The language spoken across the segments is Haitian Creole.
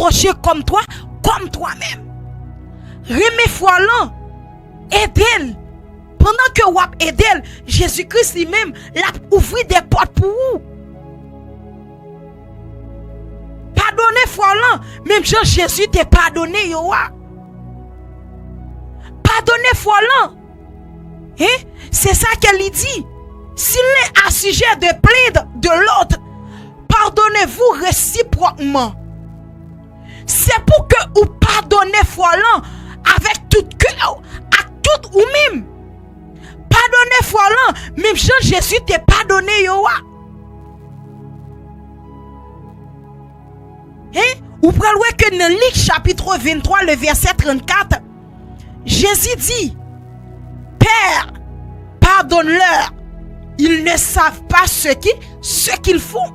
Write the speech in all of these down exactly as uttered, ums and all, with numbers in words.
proche comme toi, comme toi-même. Renmen frè w lan, ede l. Pandan ke w ap ede l, Jezi Kris li menm, l ap ouvri de pòt pou ou. Padone frè w lan, menm jan Jezi te padone yo a. Padone frè w lan. Hein? Se sa ke li di. Si l'un a sujet de plainte de l'autre, pardonnez-vous réciproquement. Se pou ke ou padone frè w lan avèk tout kè w, ak tout ou menm. Padone frè w lan, menm jan Jezi te padone yo a. Hein? Ou pral wè ke nan Lik chapit venntwa, le vèsè trannkat, Jezi di, Père, pardonne-leur, ils ne savent pas ce qui, ce qu'ils font.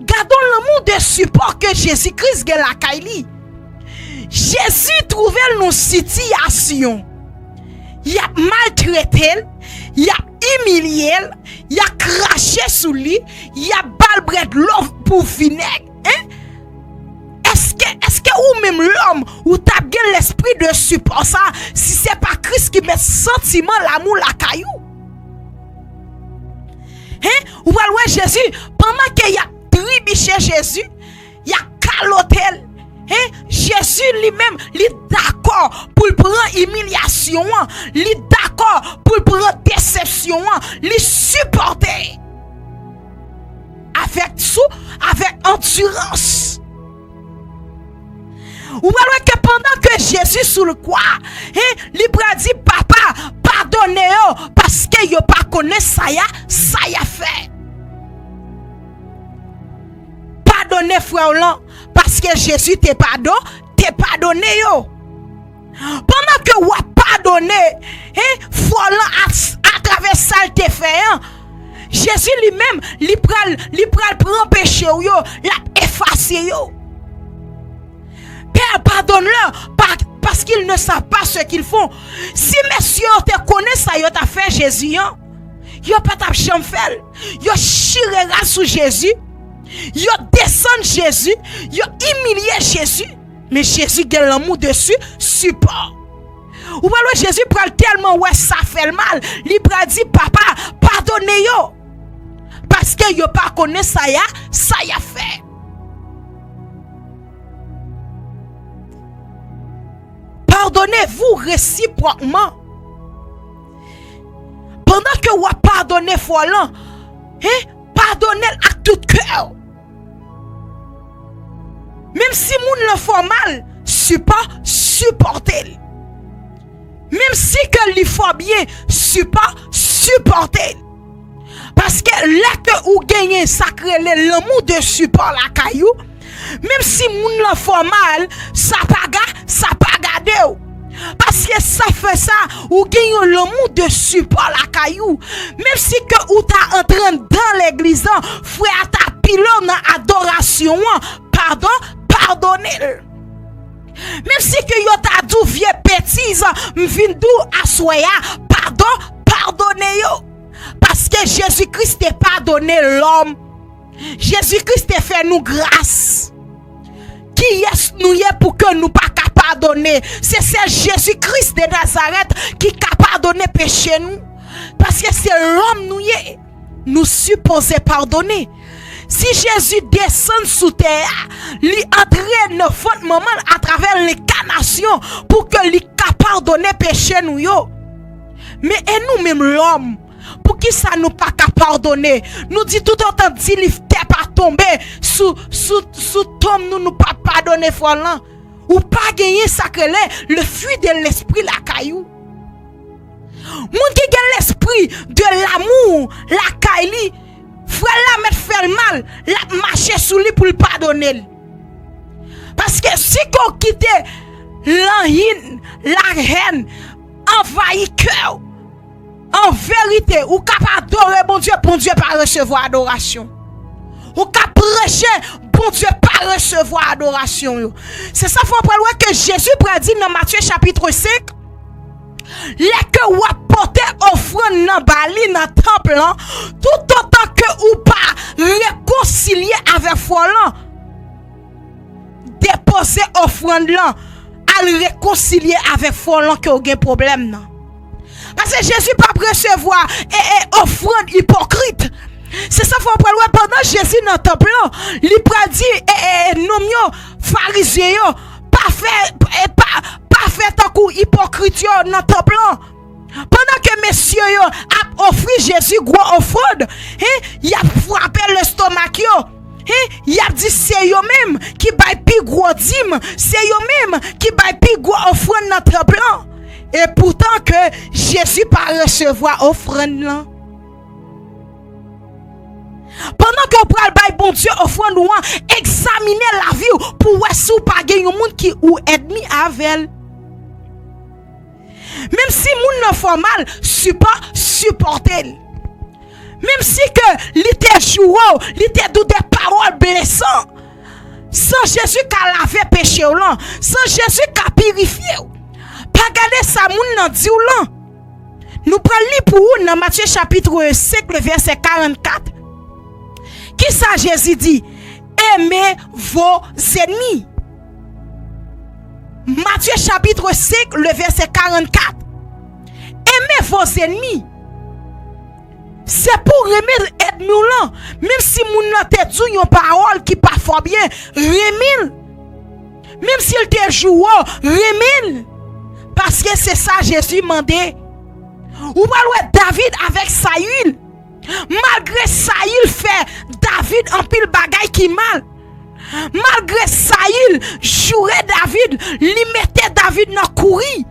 Gadon lanmou de sipò ke Jezi Kris gen lakay li. Jezi twouve l nan sitiyasyon. Y ap maltrete l, y ap imilye l, y ap krache sou li, y ap ba l bwè dlo pou vinèg. Hein? Èske, èske ou menm lòm, ou t ap gen lespri de sipò sa, si se pa Kris ki met santiman lanmou lakay ou? Hein? Ou pral wè Jezi, pandan ke y ap tribiche Jezi, y ap kalote l. Hein? Jezi li menm, li dakò pou l pran imilyasyon an, li dakò pou l pran desepsyon an, li sipòte avèk sou, avèk andirans. Ou pral wè ke pandan ke Jezi sou lkwa, hein, li pral di, Papa, padone yo, paske yo pa konnen sa y a, sa y ap fè. Padone frè w lan, paske Jezi te pado-, te padone yo. Pandan ke w ap padone, hein, frè w lan a, atravè sa l te fè an, Jezi li menm, li pral, li pral pran peche w yo, l ap efase yo. Père, pardonne-leur, pa-, parce qu'ils ne savent pas ce qu'ils font. Si mesye yo te konnen sa yo t ap fè Jezi an, yo pa t ap janm fè l. Yo chire ras sou Jezi, yo desann Jezi, yo imilye Jezi. Men Jezi gen lanmou de si-, sipò. Ou pral wè Jezi pral tèlman wè sa fè l mal, li pral di, Papa, padone yo, paske yo pa konnen sa y a, sa y ap fè. Pardonnez-vous réciproquement. Pandan ke w ap padone frè w lan, hein, padone l ak tout kè w. Menm si moun lan fè w mal, sipò, sipòte l. Menm si ke li fè w byen, sipò, sipòte l. Paske lè ke ou genyen sa k rele lanmou de sipò lakay ou, menm si moun lan fè w mal, sa pa ga-, sa pa gade w. Paske sa fè sa, ou gen yon lanmou de sipò lakay ou. Menm si ke ou ta antre anndan legliz lan, frè a ta pile w nan adorasyon an, padon, padone l. Menm si ke yo ta di w vye betiz, m vin di w aswè a, padon, padone yo. Paske Jezi Kris te padone lòm. Jezi Kris te fè nou gras. Kiyès nou ye pou ke nou pa ka padone? Se sèl Jezi Kris de Nazarèt ki ka padone peche nou. Paske se lòm nou ye. Nou sipoze padone. Si Jezi desann sou tè a, li antre nan vant manman l atravè lenkanasyon pou ke li ka padone peche nou yo. Men e nou menm lòm, poukisa nou pa ka padone? Nou di toutotan di li tè pa tonbe sou, sou, sou tonm nou, nou pa padone frè w lan. Ou pa genyen sa k rele le fruit de l'esprit lakay ou. Moun ki gen lespri de l'amour lakay li, frè l la mèt fè l mal, l ap mache sou li pou l padone l. Paske si ke w kite lanyin, lahèn anvayi kè w, an verite, ou ka pa adore Bondye, Bondye pa resevwa adorasyon. Ou ka preche, Bondye pa resevwa adorasyon yo. Se sa fè w pral wè ke Jezi pral di nan Matye chapit senk, lè ke w ap pote ofrann nan ba li nan tanp lan, toutotan ke ou pa rekonsilye avèk frè w lan, depoze ofrann lan, al rekonsilye avèk frè w lan ke w gen pwoblèm nan. Paske Jezi p ap resevwa e, e, ofrann ipokrit. Se sa fè w pral wè pandan Jezi nan tanp lan, li pral di, e, e, e, nonm yo, Farizyen yo, pa fè, e, pa, pa fè tankou ipokrit yo nan tanp lan. Pandan ke mesye yo ap ofri Jezi gwo ofrann, hen, y ap frape lestomak yo, hen, y ap di se yo menm ki bay pi gwo dim, se yo menm ki bay pi gwo ofrann nan tanp lan. E poutan ke Jezi pa resevwa ofrann lan. Pandan ke w pral bay Bondye ofrann ou an, egzamine lavi w pou w wè si w pa gen yon moun ki ou ènmi avè l. Menm si moun nan fè w mal, sipo-, sipòte l. Menm si ke li te joure w, li te di w de pawòl blesan, san Jezi ka lave peche w lan, san Jezi ka pirifye w, pa gade sa moun nan di w lan. Nou pral li pou ou nan Matye chapit senk, le vèsè karannkat. Kisa Jezi di? Aimez vos ennemis. Matye chapit senk, le vèsè karannkat. Aimez vos ennemis. Se pou w renmen ènmi w lan. Menm si moun nan te di w yon pawòl ki pa fè w byen, renmen l. Menm si l te joure w, renmen l. Paske se sa Jezi mande. Ou pral wè David avèk Sayil. Malgre Sayil fè David anpil bagay ki mal, malgre Sayil joure David, li mete David nan kouri,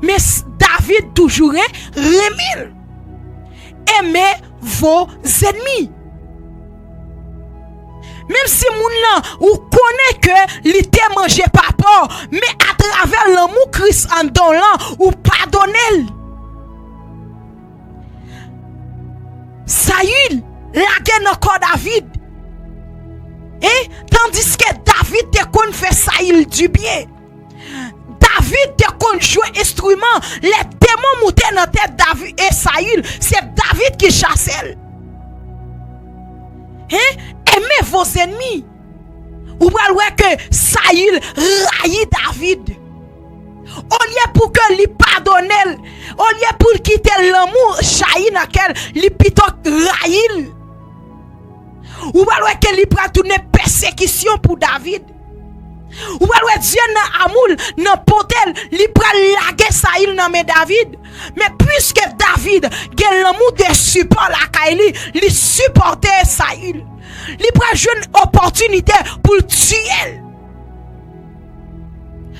men s-, David toujou ren-, renmen l. Aimez vos ennemis. Menm si moun nan, ou konnen ke li te manje papa w, men atravè lanmou Kris anndan w lan, ou padone l. Sayil lage nan kò David. E, tandiske David te konn fè Sayil dibyen. David te konn jwe enstriman. Lè demon moute nan tèt David e Sayil, se David ki chase l. Hein? Aimez vos ennemis. Ou pral wè ke Sayil rayi David. Olye pou ke li padone l, olye pou l kite lanmou jayi nan kè l, li pito rayi l. Ou pral wè ke li pral tounen pèsekisyon pou David. Ou pral wè Dye nan amou l, nan bonte l, li pral lage Sayil nan men David. Men piske David gen lanmou de sipò lakay li, li sipòte Sayil. Li pral jwenn opòtinite pou l tiye l.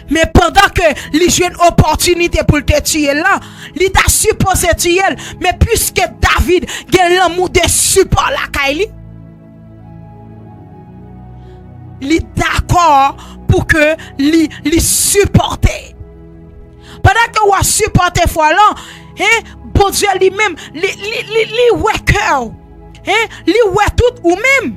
Men pandan ke li jwenn opòtinite pou l te tiye l lan, li ta sipoze tiye l. Men piske David gen lanmou de sipò lakay li, li dakò pou ke li, li sipòte. Pandan ke w ap sipòte frè w lan, hein, Bondye li menm, li, li, li, li wè kè w. Hein, li wè tout ou menm.